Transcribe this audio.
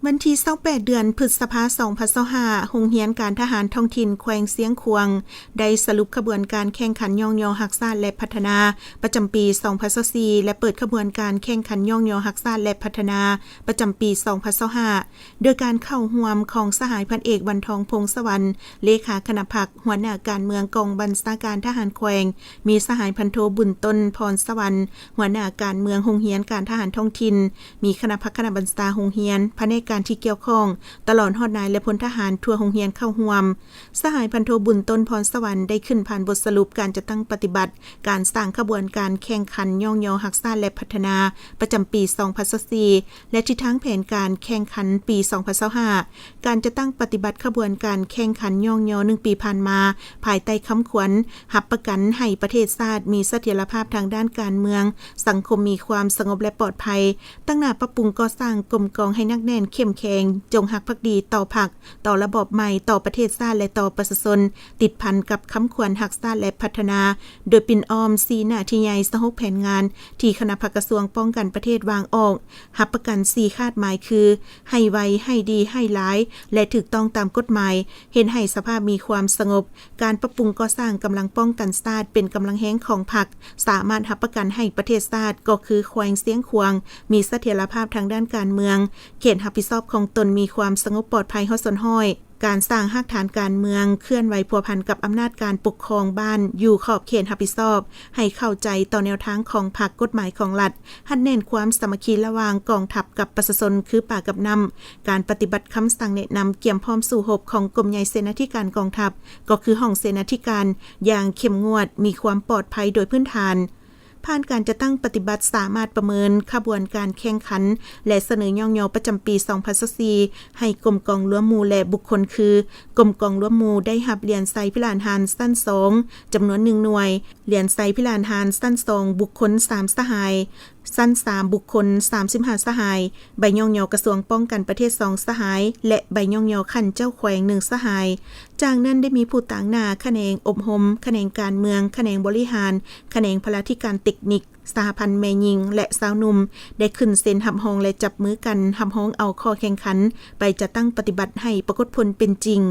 ວັນທີຊາວແປດ ເດືອນພຶດສະພາ ສອງພັນຊາວຫ້າ ໂຮງຮຽນການທະຫານທ້ອງຖິ່ນແຂວງຊຽງຂວາງ ໄດ້ສະຫຼຸບຂະບວນການແຂ່ງຂັນຍ້ອງຍໍຮັກຊາດ ແລະ ພັດທະນາ ປະຈຳປີ ສອງພັນຊາວສີ່ ແລະ ເປີດຂະບວນການແຂ່ງຂັນຍ້ອງຍໍຮັກຊາດ ແລະ ພັດທະນາ ປະຈຳປີ ສອງພັນຊາວຫ້າ ໂດຍການເຂົ້າຮ່ວມຂອງສະຫາຍ ພັນເອກ ວັນທອງ ພົງສະຫວັນ ເລຂາຄະນະພັກ, ຫົວໜ້າການເມືອງກອງບັນຊາການທະຫານແຂວງ, ມີສະຫາຍ ພັນໂທ ບຸນຕົ້ນ ພອນສະຫວັນ ຫົວໜ້າການເມືອງໂຮງຮຽນການທະຫານທ້ອງຖິ່ນ, ມີຄະນະພັກຄະນະບັນຊາການໂຮງຮຽນ, ພະແນກການທີ່ກ່ຽວຂ້ອງ, ຕະຫຼອດຮອດນາຍ ແລະ ພົນທະຫານທົ່ວໂຮງຮຽນເຂົ້າຮ່ວມ. ສະຫາຍ ພັນໂທ ບຸນຕົ້ນ ພອນສະຫວັນ ໄດ້ຂຶ້ນຜ່ານບົດສະຫຼຸບການຈັດຕັ້ງປະຕິບັດການສ້າງຂະບວນການແຂ່ງຂັນຍ້ອງຍໍຮັກຊາດ ແລະ ພັດທະນາ ປະຈຳປີ ສອງພັນຊາວສີ່ ແລະ ທິດທາງແຜນການແຂ່ງຂັນປີ ສອງພັນຊາວຫ້າ. ການຈັດຕັ້ງປະຕິບັດຂະບວນການແຂ່ງຂັນຍ້ອງຍໍໜຶ່ງປີຜ່ານມາ ພາຍໃຕ້ຄຳຂວັນ ຮັບປະກັນໃຫ້ປະເທດຊາດມີສະຖຽນລະພາບທາງດ້ານການເມືອງ, ສັງຄົມມີຄວາມສະຫງົບ ແລະ ປອດໄພ, ຕັ້ງໜ້າປັບປຸງກໍ່ສ້າງກົມກອງໃຫ້ໜັກແໜ້ນເຂັ້ມແຂງ, ຈົ່ງຮັກພັກດີຕໍ່ພັກ, ຕໍ່ລະບອບໃໝ່, ຕໍ່ປະເທດຊາດ ແລະ ຕໍ່ປະຊາຊົນ, ຕິດພັນກັບຄຳຂວັນຮັກຊາດ ແລະ ພັດທະນາ, ໂດຍປິ່ນອ້ອມສີ່ໜ້າທີ່ໃຫຍ່ ຊາວຫົກແຜນງານ ທີ່ຄະນະພັກກະຊວງປ້ອງກັນປະເທດວາງອອກ, ຮັບປະກັນສີ່ຄາດໝາຍຄື ໃຫ້ໄວ, ໃຫ້ດີ, ໃຫ້ຫຼາຍ ແລະ ຖືກຕ້ອງຕາມກົດໝາຍ, ເຮັດໃຫ້ສະພາບມີຄວາມສະຫງົບ, ການປັບປຸງກໍ່ສ້າງກຳລັງປ້ອງກັນຊາດເປັນກຳລັງແຮງຂອງພັກ, ສາມາດຮັບປະກັນໃຫ້ປະເທດຊາດ ກໍຄືແຂວງຊຽງຂວາງ ມີສະຖຽນລະພາບທາງດ້ານການເມືອງ, ເຂດຮັບຜິດຊອບຂອງຕົນມີຄວາມສະຫງົບປອດໄພຮອດສ່ວນຮ້ອຍ. ການສ້າງຮາກຖານການເມືອງເຄື່ອນໄຫວພົວພັນກັບອຳນາດການປົກຄອງບ້ານຢູ່ຂອບເຂດຮັບຜິດຊອບ, ໃຫ້ເຂົ້າໃຈຕໍ່ແນວທາງຂອງພັກ, ກົດໝາຍຂອງລັດ, ຮັດແໜ້ນຄວາມສາມັກຄີລະຫວ່າງກອງທັບກັບປະຊາຊົນຄືປາກັບນ້ຳ, ການປະຕິບັດຄຳສັ່ງແນະນຳກຽມພ້ອມສູ້ຮົບຂອງກົມໃຫຍ່ເສນາທິການກອງທັບ, ກໍຄືຫ້ອງເສນາທິການ, ຢ່າງເຂັ້ມງວດ, ມີຄວາມປອດໄພໂດຍພື້ນຖານ. ຜ່ານການຈັດຕັ້ງປະຕິບັດ ສາມາດປະເມີນຂະບວນການແຂ່ງຂັນ ແລະ ສະເໜີຍ້ອງຍໍປະຈຳປີ ສອງພັນຊາວສີ່ ໃຫ້ກົມກອງລວມໝູ່ ແລະ ບຸກຄົນຄື: ກົມກອງລວມໝູ່ໄດ້ຮັບຫຼຽນໄຊພິລານຮານຊັ້ນສອງ ຈຳນວນໜຶ່ງໜ່ວຍ, ຫຼຽນໄຊພິລານຮານຊັ້ນສອງບຸກຄົນສາມສະຫາຍ, ຊັ້ນສາມບຸກຄົນສາມສິບຫ້າສະຫາຍ, ໃບຍ້ອງຍໍກະຊວງປ້ອງກັນປະເທດສອງສະຫາຍ ແລະ ໃບຍ້ອງຍໍຂັ້ນເຈົ້າແຂວງໜຶ່ງສະຫາຍ. ຈາກນັ້ນໄດ້ມີຜູ້ຕາງໜ້າຂະແໜງອົບຮົມ, ຂະແໜງການເມືອງ, ຂະແໜງບໍລິຫານ, ຂະແໜງພະລາທິການເຕັກນິກ, ສະຫະພັນແມ່ຍິງ ແລະ ຊາວໜຸ່ມ ໄດ້ຂຶ້ນເຊັນຮັບຮອງ ແລະ ຈັບມືກັນຮັບຮອງເອົາຂໍ້ແຂ່ງຂັນໄປຈັດຕັ້ງປະຕິບັດໃຫ້ປາກົດຜົນເປັນຈິງ.